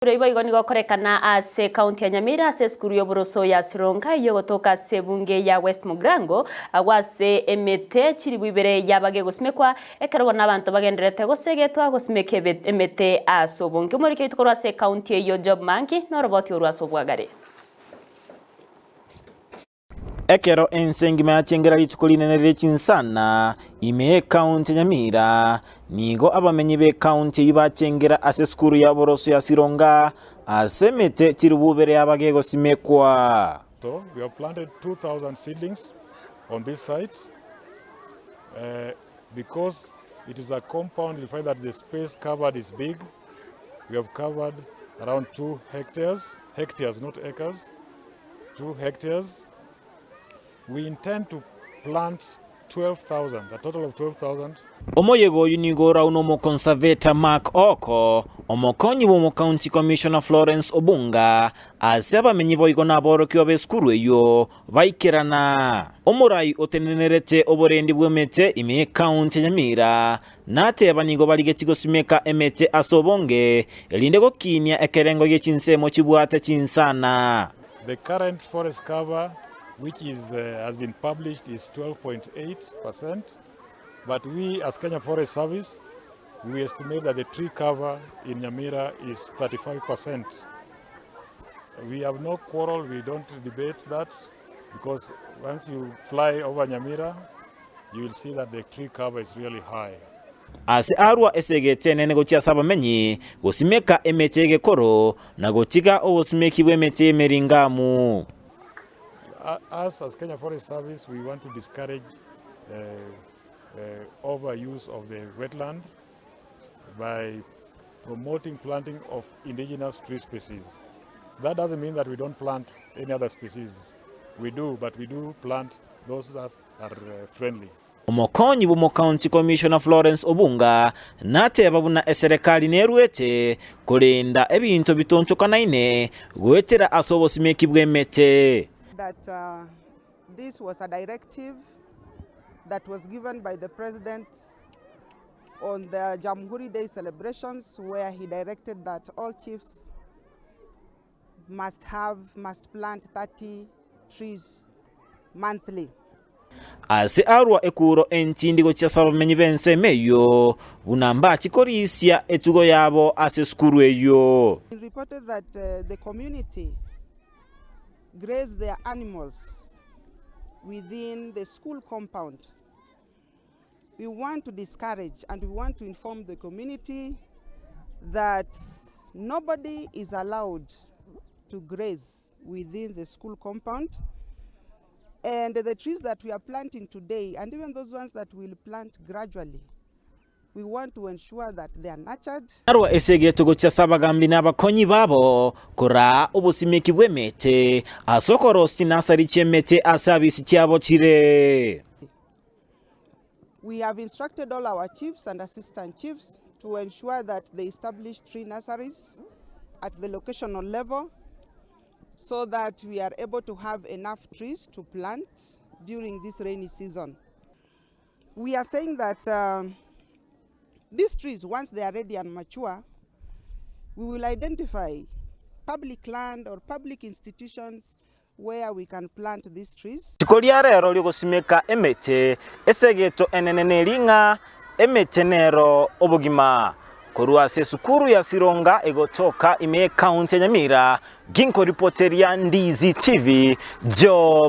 Ore boigo nigo okorekana ase ekaunti ya Nyamira ase esukuru y'oboroso ya Sironga eyio egotoka ase ebunge ya West Mugirango, agwo ase emete chiribu ibere yabaga egosimekwa, ekero bono abanto bagendererete gosegetwa gosimeka emete ase obonge. Omoriki oito korwa ase ekaunti eyio Job Mangi noroboti orwo ase obwagare. Ekero ense engima yachengera rituko rinene rire chinsana ime y'ekaunti ya Nyamira, nigo abamenyi b'ekaunti eyio bachengera ase esukuru ya oboroso ya Sironga ase emete chirububere yabaga egosimekwa. So we have planted 2,000 seedlings on this site. Uh, because it is a compound, you find that the space covered is big. We have covered around 2 hectares, hectares, not acres. 2 hectares. We intend to plant 12,000, a total of 12,000. Omoyega oyio nigo oraunwe omoconservator Mark Ooko, omokonyi bw'omocounty commissioner Florence Obunga, ase abamenyi boigo naborokigwa b'esukuru eyio baikerana. Omorai otenenerete oborendi bw'emete ime y'ecounty ya Nyamira nateba nigo barigetie gosimeka emete ase obonge erinde gokinia ekerengo gie chinsemo chibwate chinsana. The current forest cover which is, uh, has been published is 12.8 percent, but we as Kenya Forest Service, we estimate that the tree cover in Nyamira is 35 percent. We have no quarrel, we don't debate that, because once you fly over Nyamira, you will see that the tree cover is really high. Ase arua esegete enene gochia ase abamenyi, gosimeka emete y'egekoro, na gotiga obosimeki bw'emete y'emeringamu. Us as Kenya Forest Service, we want to discourage uh, uh, overuse of the wetland by promoting planting of indigenous tree species. That doesn't mean that we don't plant any other species. We do, but we do plant those that are uh, friendly. Omokonyi bw'omocounty commissioner Florence Obunga nateba buna eserekari nerwete korenda ebinto bitonchokanaine goetera ase obosimeki bw'emete. That uh, this was a directive that was given by the president on the Jamhuri Day celebrations where he directed that all chiefs must have must plant 30 trees monthly. Ase arua ekuro entindi gochia ase abamenyi b'ensemo eyio, buna mbachi korisia etugo yabo ase esukuru eyio. He reported that uh, the community graze their animals within the school compound. We want to discourage and we want to inform the community that nobody is allowed to graze within the school compound. And the trees that we are planting today, and even those ones that we'll plant gradually, we want to ensure that they are nurtured. Narwa esegeto gochia ase abagambi na abakonyi babo koraa obosimeki bw'emete ase okorosia chinasari chi'emete ase abisi chiabo chire. We have instructed all our chiefs and assistant chiefs to ensure that they establish tree nurseries at the locational level so that we are able to have enough trees to plant during this rainy season. We are saying that uh, these trees, once they are ready and mature, we will identify public land or public institutions where we can plant these trees. Rituko ria rero ri'ogosimeka emete, esegeto enene neri ng'a emete nero obogima. Korwa ase esukuru ya Sironga egotoka ime y'ecounty ya Nyamira, ginkoripoteria Ndizi TV, Job.